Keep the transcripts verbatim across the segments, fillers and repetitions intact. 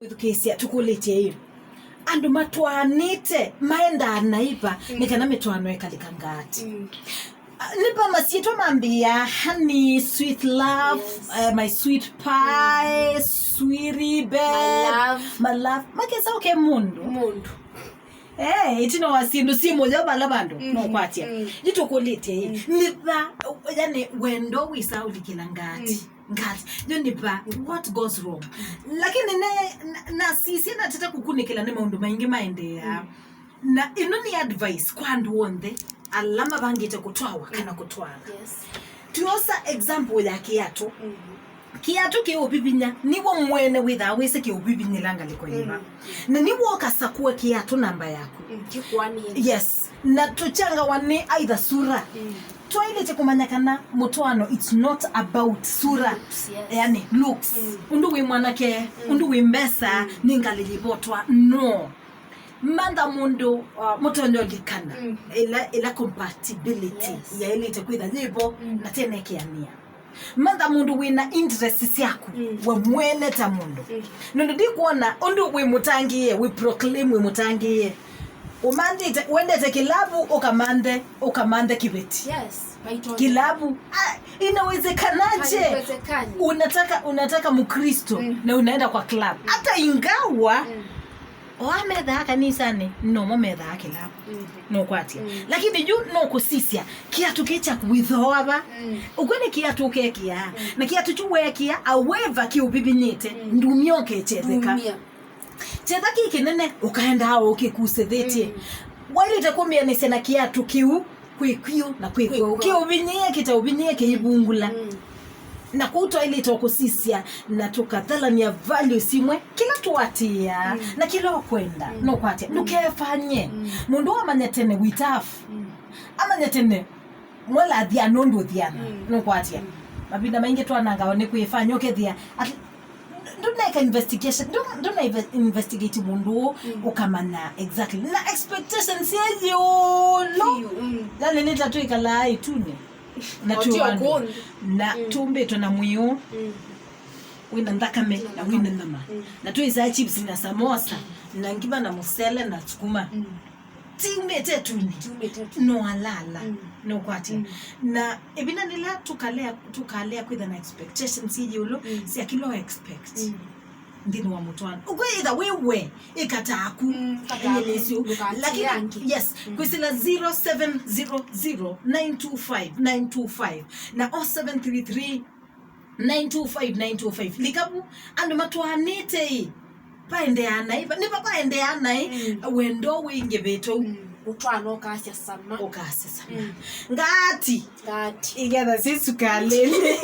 Wĩthukĩĩsya, tũkũlĩtye ĩ, andũ matwaanĩte maendaa naĩ va nĩ kana mĩtwaano ĩkalika ngati? Mm. Ah, nĩ va masyĩtwa mambĩĩa, honey, sweet love, yes, eh, my sweet pie, sweetie babe, my love, my love. Makesa ũke mũndũ. Mũndũ. Eh, ĩtina wa syĩndũ syĩ mũyo vala vandũ, mm, no kwatya. Mm. Yu tũkũlĩtye ĩ, mm, nĩ va, yani, wendo wĩsa ũlikĩla ngati? Mm. Ngati, yu nĩ va, what goes wrong? Mm. Lakini ne, na, nasisye natete kũkunĩkĩla nĩ maũndũ maingĩ maendeeaa. Mm. Na ĩno nĩ advice kwa andũ onthe ala mavangĩte kũtwawa kana kũtwaana. Yes. Tuosa example ya kĩatũ. Mm. Kĩatũ kĩ ũvivinya, nĩw'o mwene wĩthaa wĩsĩ kĩ ũvivinyĩla ngalĩko yĩva. Mm. Na nĩw'o ũkasakua kĩatũ namba yaku. Mm, kĩkwanĩe. Yes. Na tũkyangawa nĩ either sura. Mm. Twaĩlĩte kũmanya kana mũtwaano, it's not about sura. Looks, yes. Yani, looks. Mm. Ũndũ wĩ mwanake, mm, ũndũ wĩ mbesa, mm, nĩ ngalĩ yĩvotwa. No. Mantha mũndũ, uh, mũtonya ũlikana, mm, ĩla, ĩla compatibility, yes, yaĩlĩte kwĩtha yĩvo, mm, na tenekĩanĩa. Mantha mũndũ wĩna interest syaku, mm, we mwene ta mũndũ. Mm. Nũndũ ndikwona ũndũ wĩ mũtangĩĩe, wĩ proclaim wĩ mũtangĩĩe. Ũmanthĩte, wendete kĩlavu, ũkamanthe, ũkamanthe kĩveti. Yes, vaitonya. Kĩlavu. Ah, inawezekanaje? Haiwezekani. Unataka, unataka Mkristo, mm, na unaenda kwa club. Mm. Hata ingawa, mm, o amethaa kanisanĩ, nomo methaa kĩlavu. Mm. Nũkwatya. Mm. Lakini yu nũkũsisya, kĩatũ kĩ kyaku wĩthooa va? Mm. Ũkw'o nĩ kĩatũ ũkekĩaa. Mm. Na kĩatũ kyu weekĩa, aweva kĩũvivinyĩte, mm, ndumya ũkechetheka. Ndumya. Kyetha kĩ kĩnene, ũkaendaa ũkĩkusĩthĩtye. Mm. Waĩlĩte kũmĩanĩsya na kĩatũ kĩu, kwĩ kw'o na kwĩ kw'o. Kwĩ kw'o. Kĩũvinyĩe, kĩtaũvinyĩe, kĩivungula. Mm. Na kũu twaĩlĩte o kũsisya na tũkathalany'a values imwe, kĩla tũatĩĩaa, mm, na kĩla ũkwenda, mm, nũkwatya. Mm. Ndũkefany'e. Mm. Mũndũ amanya tene wĩ tough. Mm. Amanya tene mwela athiana ũndũ ũthiana, mm, nũkwatya. Mm. Mavinda maingĩ twanangawa nĩ kwĩfanya, ũkethĩa at-, ndũneka investigation, ndũ-, ndũna inve-, investigate mũndũ ũũ, mm, ũkamanya exactly. Na expectations yĩ yĩũlũ. Yu, mm. Yani nĩ ta twĩkalaa ĩtunĩ. Na o twĩ ti o andũ. Kũndũ. Na, mm, tũmbĩtwe na mwĩĩ ũũ. Mm. Wĩna nthakame, na wĩna nyama. Mm. Na twĩsaa chips na samosa, na ngima na mũsele na sukuma. Mm. Tiumĩte ĩtunĩ. Tiumĩte ĩtunĩ. No alala. Mm. No kwatya. Mm. Na ĩvinda nĩla tũkalea, tũkalea kwĩtha na expectations yĩ ĩũlũ, mm, sya kĩla ũ expect. Mm. Nthĩnĩ wa mũtwaano. Ũkwĩtha wĩ we, ĩka taku. Mm, ĩka taku. Lakini, yes, mm, kwĩsĩla zero seven zero zero nine two five nine two five na oh seven three three nine two five nine two five. Likavu, andũ matwaanĩte ĩ, vaendeaa naĩ, va-, nĩ va vaendeaa naĩ, mm, wendo wĩngĩvĩte ũu. Mm. Ũtwaano ũkasya sama. Ũkasya sama. Mm. Ngati. Ngati. Igetha si sukalĩnĩ.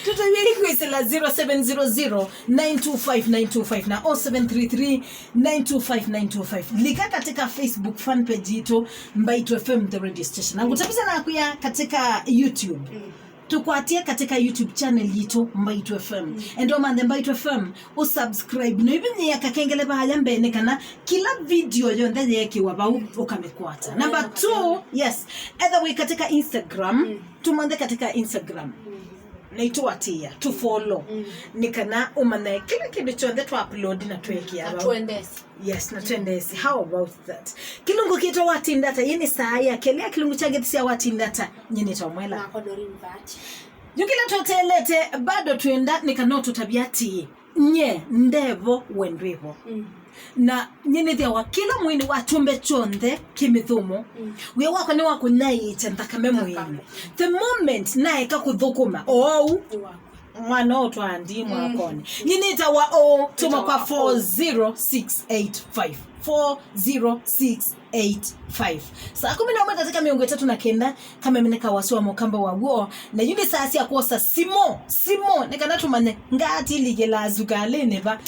Tũtavye kwĩsĩla zero seven zero zero nine two five nine two five na oh seven three three nine two five nine two five. Lika katika Facebook fan page yitũ, Mbaitũ F M The Radio Station. Na ngũtavĩsya nakwĩa katika YouTube. Mm. Tũkwatye katika YouTube channel yitũ, Mbaitũ F M. Mm. Enda ũmanthe Mbaitũ F M, ũsubscribe, na ũivinyĩĩa kakengele vaya mbee nĩ kana kĩla video yonthe yeekĩwa vau, mm, ũkamĩkwata. Number two, yes, etha wĩ katika Instagram, mm, tũmanthe katika Instagram. Mm. Na itũatĩĩa, tũfollow. Mm. Nĩ kana ũmanye kĩla kĩndũ kyonthe twa upload na twekĩa vau. Na tũendesye. Yes, na twendeesye. How about that? Kĩlungu kĩtwa Watindata, yĩ nĩ saa ya kelĩ ya kĩlungu kya Ngĩthĩ sya Watindata. Nyie nĩtawa Mwela. Nakwa Doreen Mvati. Yu kĩla tweteelete, bado twenda nĩ kana ũtũtavye atĩĩ, nyie ndevo, we ndwĩvo. Mm. Na nyie nĩthĩawa kĩla mwĩĩnĩ wa kyũmbe kyonthe kĩ mĩthũmũ. Mm. Wĩa wakwa nĩ wa kũnyaĩĩkya nthakame mwĩĩnĩ. Nthakame. The moment naeka kũthũkũma, oou. Nĩ wakwa. Mwana ũũ twaa ndi mwakonĩ. Mm. Nyie nĩtawa O, tũma kwa four zero six eight five. Four zero six eight five. Saa kũmi na ũmwe ndatĩka mĩongo ĩtatũ na kenda, kameme nĩ ka wasya wa mũkamba wa w'o, na yu nĩ saa sya kwosa simũ, simũ, nĩ kana tũmanye ngati ilikĩlaa sukalĩnĩ va.